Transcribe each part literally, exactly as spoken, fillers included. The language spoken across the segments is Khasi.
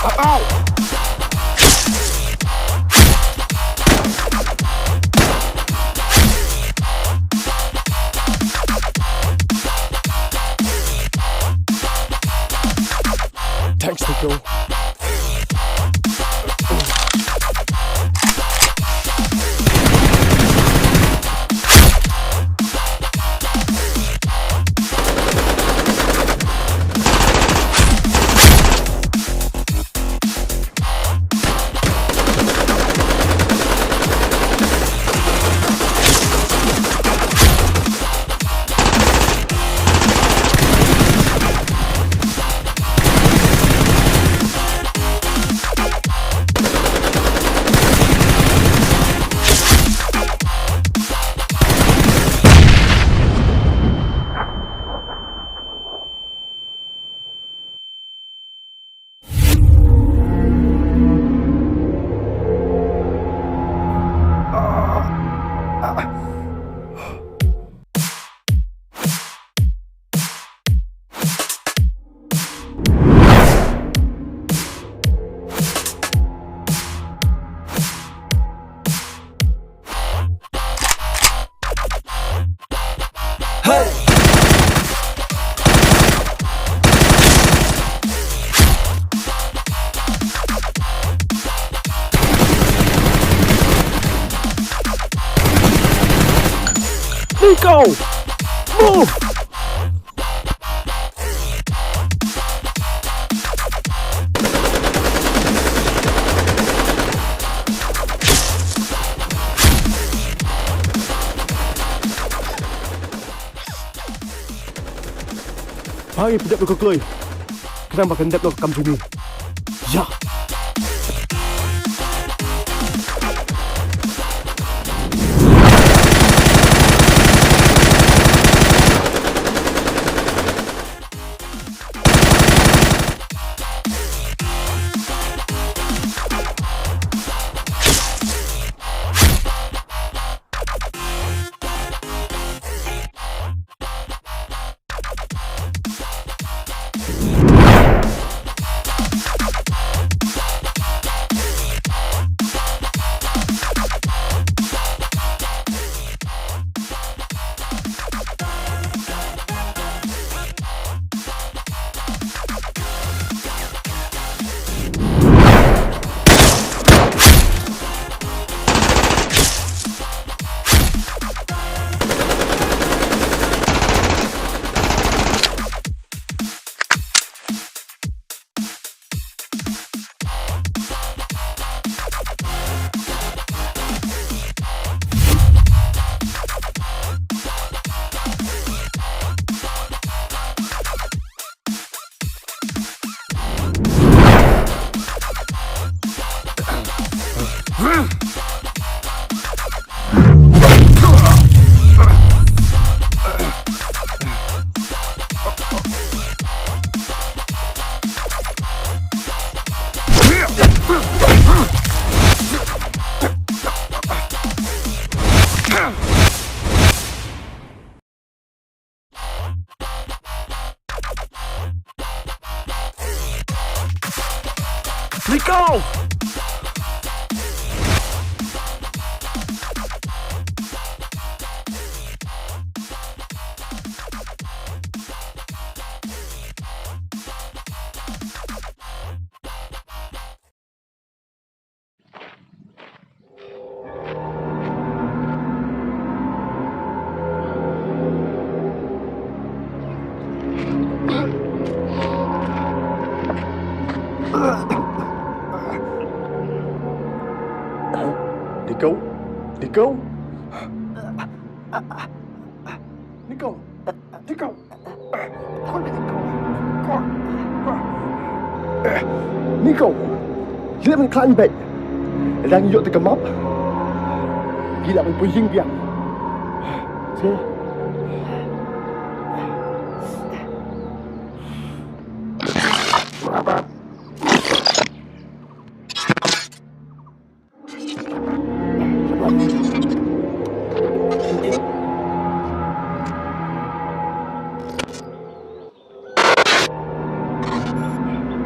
Ow! Thanks, Nico. Nico! Move! Hai, pyndep noh ka kloi. Khnang ba kan dep noh ka kam jong ngi. Ïa. Nico! Nico? Nico? Nico? Nico? Nico, ngi dei ban khlaiñ beit. Lada ngi ïoh tang ka map, ngi lah ban poi ïing biang.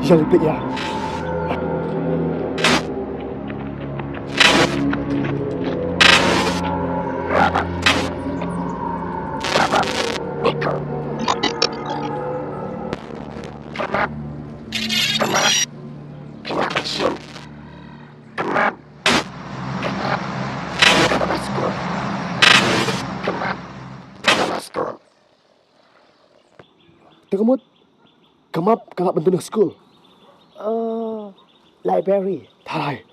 Ïa lei peit ïa. Ka mut, ka map ka lah ban don ha skul. Oh, library. Tharai.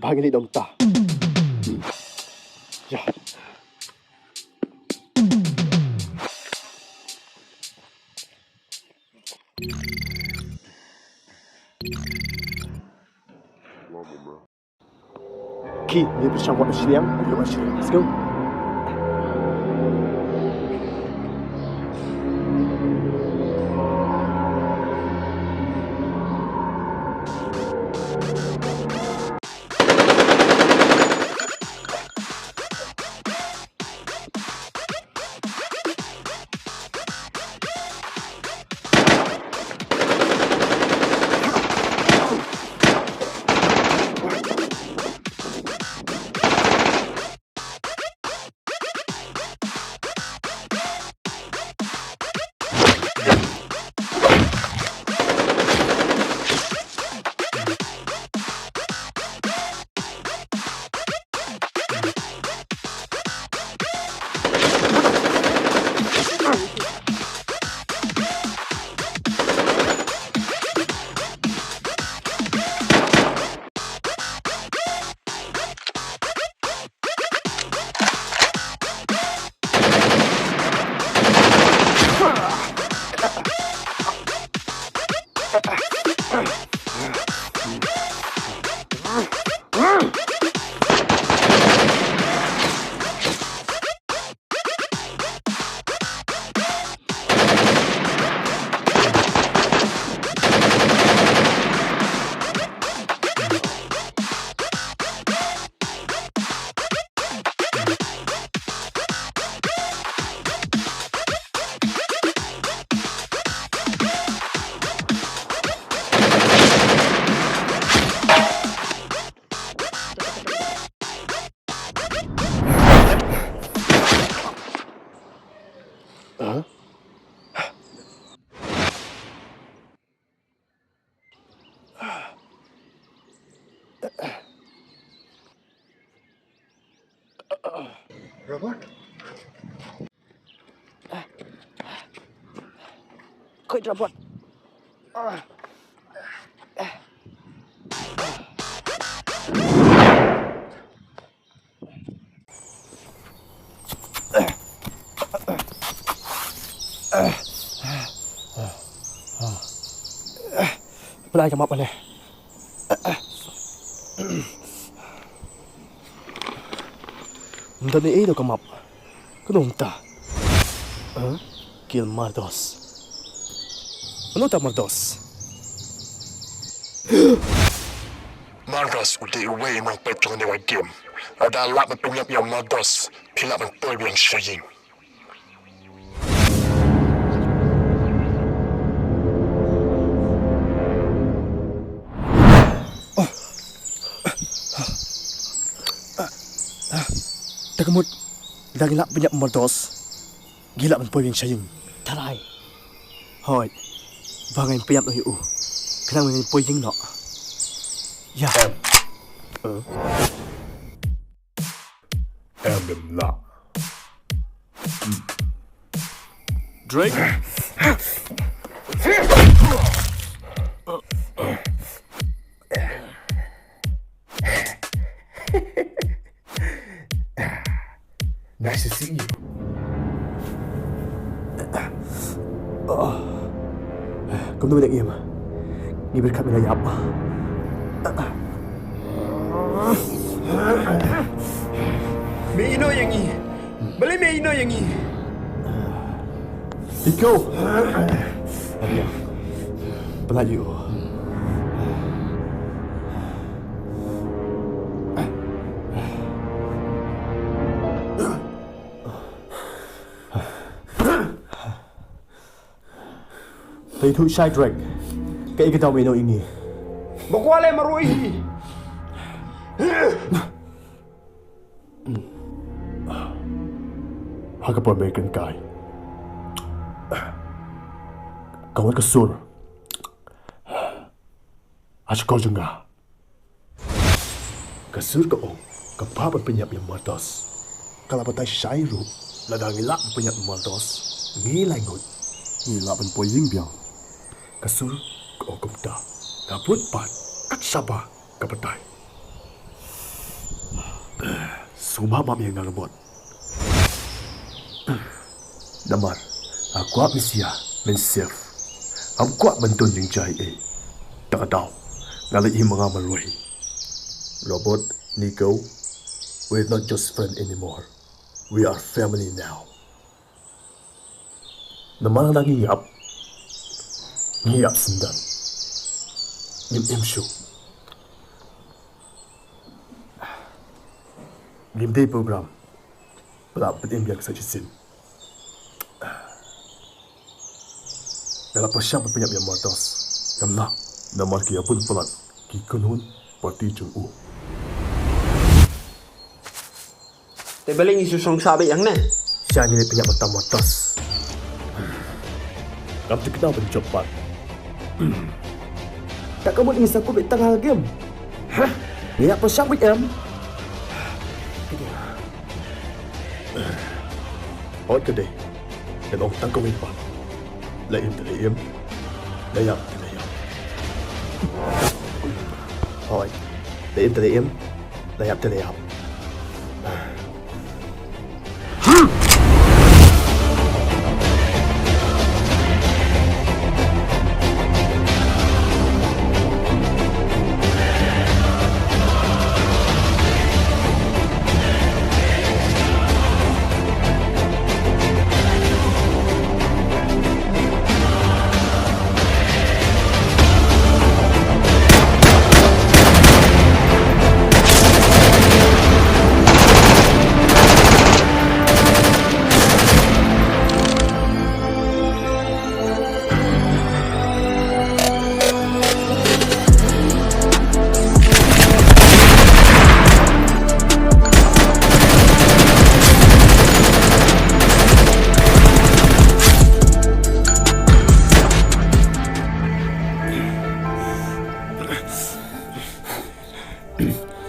Ba ngi leit noh mynta. Ïa. Ki, ngi pyrshang wad shiliang, ngi wad shiliang. Let's go. Robot? Koit robot. Pynai ka map ne. Ym don ei ei da ka map. Kano mynta? Huh? Kill Mardos. Mano uta Mardos? Mardos u dei uwei u nongpeit jong kane ka game. Lada lah ban pynïap ïa u Mardos, phi lah ban poi biang sha ïing. Te ka mut, lada ngi lah pynïap u Mardos, ngi lah ban poi biang sha ïing. Tharai. Hooid. Ba ngin pynïap noh ïa u, khnang ba ngin poi ïing noh. Ïa. Em. Eh? Em, em lah. Drake? Nice to see you. Kumno me da im? Ngi bit kat me la ïap. Me ïehnoh ïa ngi. Balei me ïehnoh ïa ngi? Iko. Pynlait ïa u. Te ïathuh shai Drake, kaei ka daw me ïehnoh ïa ngi? Ba kwah leh marwei hi. Ha ka por American kai, ka wan ka sur ha shkor jong nga. Ka sur ka ong, ka bha ban pynïap ïa Mardos. Ka la batai shai ruh, lada ngi lah ban pynïap ïa Mardos, Ngi lai ngut ngi lah ban poi ïing biang. Ka sur ka ong kumta. Nga bud pat kat shaba ka batai. Sngewbha map ïa nga robot. Namar nga kwah mynsiem, mynsiem. Ngam kwah ban don jingjia ei ei. Tang ka daw nga la im ma nga marwei. Robot, Nico, we're not just friend anymore. We are family now. Namar lada ngi ïap, ngi ïap syndon. Ngim im shuh. Ngim dei program ba lah pynim biang sa shisien. Nga la pyrshang ban pynïap ïa Mordos. Ngam lah. Namar ki ïa bun palat ki kynhun party jong u. Te balei ngi shu song sha beit hangne? Sha ngi leit pynïap bad u Mordos. Ngam tip khnang ban jop pat. Ta ka mut ngi sa kup beit tang ha game. Hah? Ngi ïa pyrshang beit em? Hooid ka dei. Ngan ong tang kawei pat. La im te la im. La ïap te la ïap. Hooid. La im te la im. La ïap te la ïap.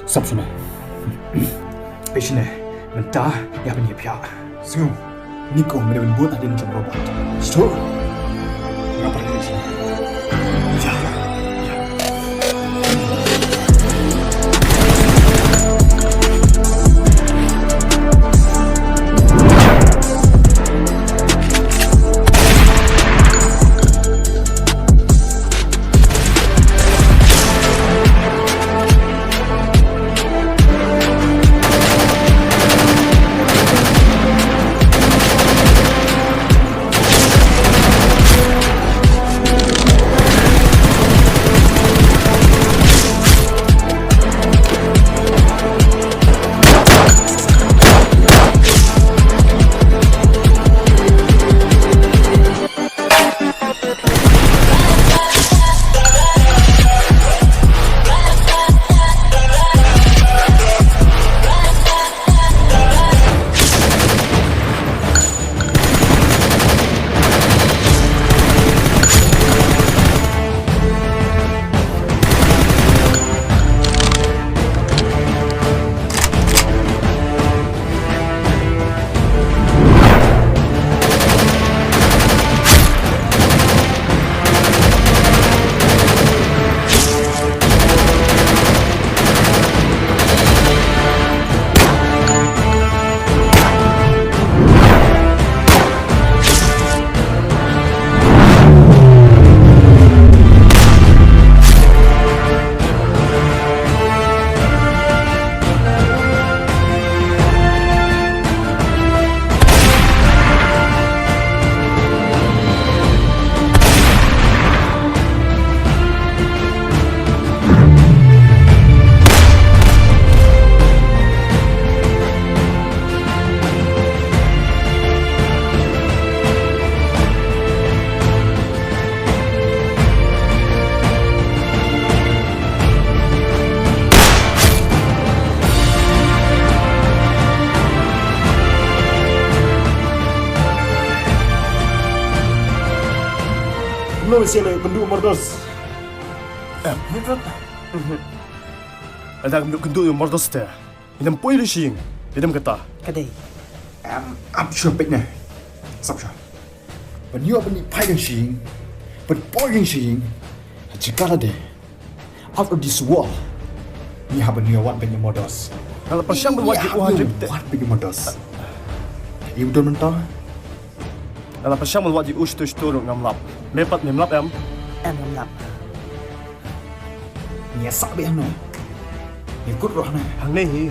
Sap shane. Peit shane, mynta ïa ban ïa phi. Sngew. Niko mynta ban bud hadien jong robot. Sure. Nga pat peit shane. Ïa. Ïa. Kumno shisha lei kynduh Mordos? Em, ni rot. Ada kynduh kynduh ïa Mordos te. Ïa dang poi ri shing. Ïa dang kata. Ka dei. Em, ap shuwa peit ne. Sap shuwa. Ban ïoh ban ïa phai ïing sha ïing, ban poi ïing sha ïing. Ha jaka lade, out of this world. Ngi hap ban ïoh wat ban ïa murder. Nga la pyrshang ban wad ïa u ha jingteh. Wat ban ïa murder. Ïa u don mynta. Nga la pyrshang ban wad ïa u shatu shatu ruh ngam lap. Me pat mem lap em? Em, ngam lap. Ngi ïa sah beit hangne. Ngi kut ruh hangne. Hangne hi.